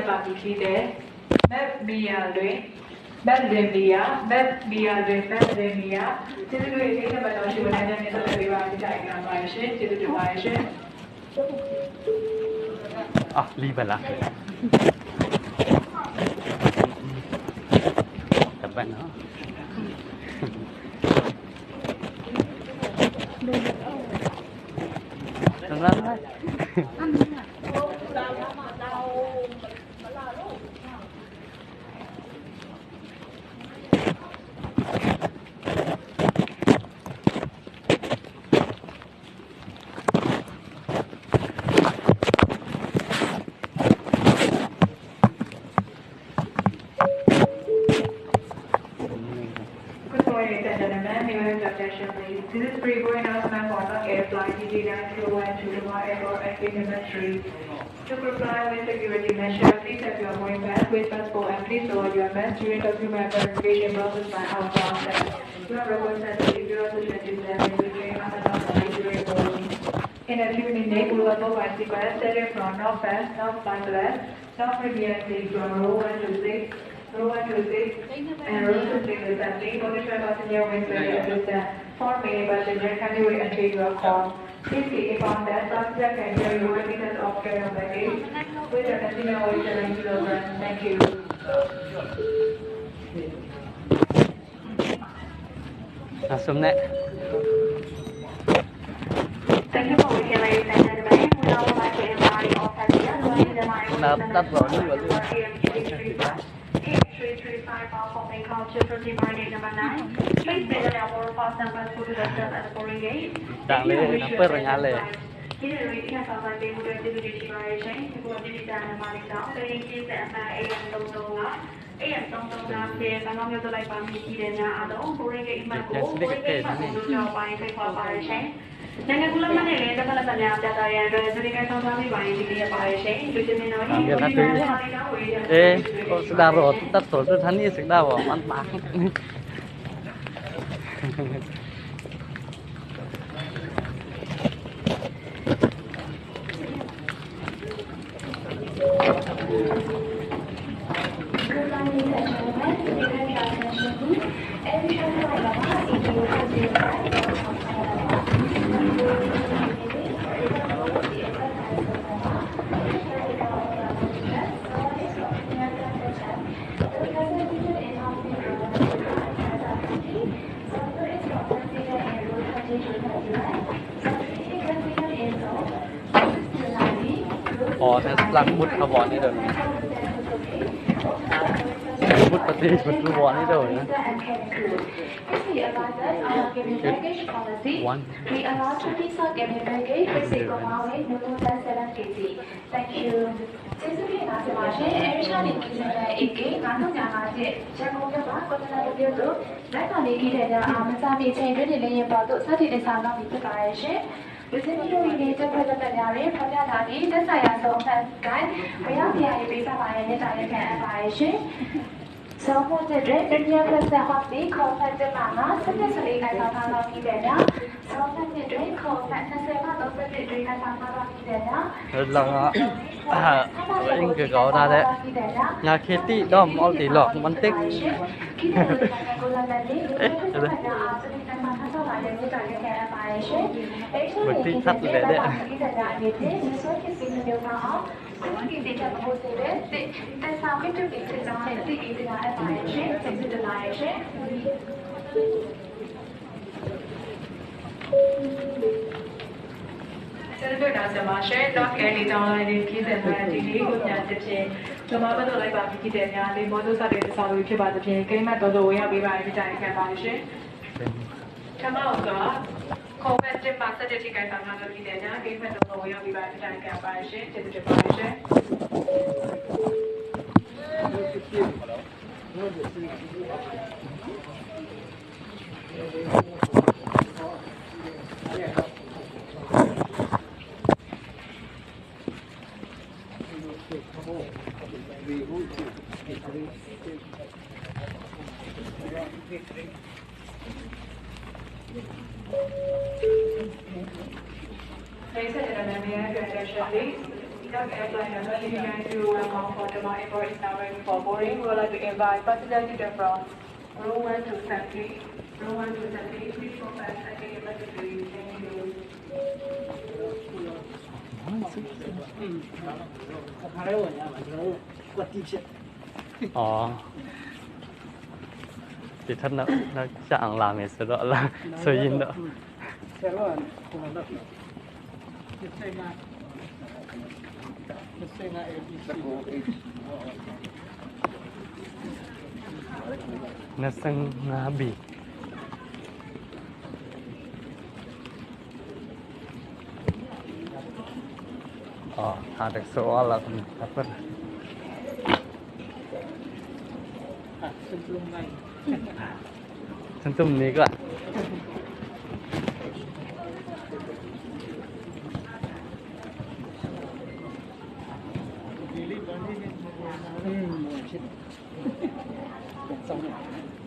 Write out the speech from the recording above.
လိုက်ပါပြီခီးတဲ့မက်မီယာတွင်မက်လင်မီယာမက်မီယာတွင်မက်လင်မီယာကျေးဇူးတွေလေးနံပါတ်တော့ရှိဝန်ထမ်းများနဲ့ဆက်လက်ပေးပါကြကြရပါရှင်ကျေးဇူးတင်ပါတယ်ရှင် အာလီဘလာတပတ်နော်လာလာ Good morning, ladies and gentlemen. May we have your attention, please? This is pre-boarding announcement for Nok Air Flight TG921 to Doha Airport at gate number 3. To comply with security measure, please have your boarding pass with passport and please lower your mask during document verification process by our staff. You are requested to keep your social distance between other non during boarding. In a few minutes, we will move by sequence starting from North West, North Bangladesh, North Caribbean Sea from row 1 to 6, row 1 to 6, and row 2 6 is empty. Position passenger with assistance. For many passenger, kindly wait until you are called. Please be informed that passenger can carry 1 meters of carry-on baggage with a maximum weight 7 kilograms. Thank you. အစုံနဲ့ Thank you for waiting, ladies and gentlemen. We now would like to invite all passengers to the လာတတ်တော်နေပါလို့ AM335 bound for Bangkok to proceed boarding gate number 9. Please present your boarding pass number to the staff at the boarding gate. ဒါလေးနပရညာလေ ဒီလိုရီပြန်ဆောင်ဆိုင်ပေးမှုအတွက်ကျေးဇူးတင်ရှိပါတယ်ရှင်။ဒီကိုဒီတာနံပါတ်လေးတော့ပြည်ကြီးစအမှတ် AM33 က AM33 ဖြင့်ဘန်ကောက်မြို့သို့လိုက်ပါမည်ရှိတဲ့များအားလုံး boarding gate အမှတ်ကို boarding gate အမှတ်ကိုကြောက်ပိုင်းဖိတ်ခေါ်ပါတယ်ရှင်။နိုင်ငံကူးလက်မှတ်နဲ့လည်းတစ်ဖက်လက်ပတ်များပြသရန်အတွက်စတိကဆောင်ထားမိပါရင်ဒီလေးရပါတယ်ရှင်။လူချင်းမင်းတော်ကြီး เอ๊ะสดารอตัดตัวท่านนี่สิดาวมันปาก Good morning, ladies and gentlemen. We have your attention, please. Every travel อ๋อแต่หลังบุตรขบวนนี่เดินบุตรปฏิบุตรบวนนี่เดินนะ One. We allow 2 pieces of cabin baggage with a common weight no more than 7 kg. Thank you. ကျေးဇူးတင်ပါရှင်။အဲရှာနေပြည်စတဲ့ AK 935ကျရန်ကုန်မြို့မှာကွန်တလာမြို့သို့လက်တော်လေးကြီးတဲ့များအားမစာမီချိန်တွင်လည်းရင်ပေါ်သို့စတင်တင်ဆောင်တော့ပြီဖြစ်ပါရဲ့ရှင်။လူစင်းတို့၏တက်ဖွဲ့လက်များတွင်ဖော်ပြထားသည့်သက်ဆိုင်ရာဆုံးအမှတ်ကိုင်းဝေရောက်တရားရေးပေးကြပါရန်မြတ်တာရခံအပ်ပါရဲ့ရှင်။ဆုံးဖို့တဲ့တွင် Premier Plus ဟော့ဒီခေါ်ဖတ်တဲ့မှာငါစက်စလေးကဆောင်ထားတော့ပြီးတယ်နော်။ဆုံးဖတ်တဲ့တွင်ခေါ်ဖတ်20မှ31တွင်ကဆောင်ထားတော့ပြီးတယ်နော် หลังอ่ะเองก็เขาได้แล้วงาเคตี้ดอมอลตีหลอกมันติ๊ก เอ๊ะอะไร มันติ๊กทัดเลยเนี่ย ကျေးဇူးတင်ပါရှင်။ Dog Air လေးတောင်းလိုက်တဲ့ခီးစဉ်များဒီလေးကိုပြန်တစ်ဖြင့်ဒီမှာပတ်တော့လိုက်ပါပြီခီးတဲ့များလေးမောတို့စတဲ့တဆောက်လို့ဖြစ်ပါသဖြင့်ကိမတ်တော်တော်ဝင်ရောက်ပေးပါရကြရခံပါရှင်။ထမအောင်ကခေါ်မဲ့တင်ပါဆက်တဲ့ထိခိုက်ဆောင်လာလို့ခီးတဲ့များကိမတ်တော်တော်ဝင်ရောက်ပေးပါရကြရခံပါရှင်။ကျေးဇူးတင်ပါရှင်။ Ladies and gentlemen, may I have your attention, please? Silk Airplane number 3901 bound for Dubai Airport is now ready for boarding. We would like to invite passengers to from row 1 to 70. Row 1 to 70, please go fast at gate number 3. Thank you. ခါရဲဝင်ရမှာကျွန်တော်တို့ကွက်တိဖြစ် ဩဒီထက်နောက်နောက်ကြအောင်လာမယ်ဆိုတော့လားဆိုရင်တော့ ဆရာတော်ကဟိုတော့25 25 ABC 25 B အော်ဟာတဆိုအလာapa ဟာစံလုံးနိုင် စံတုံနေက อืมဖြစ်တယ်ဆောင်းနေ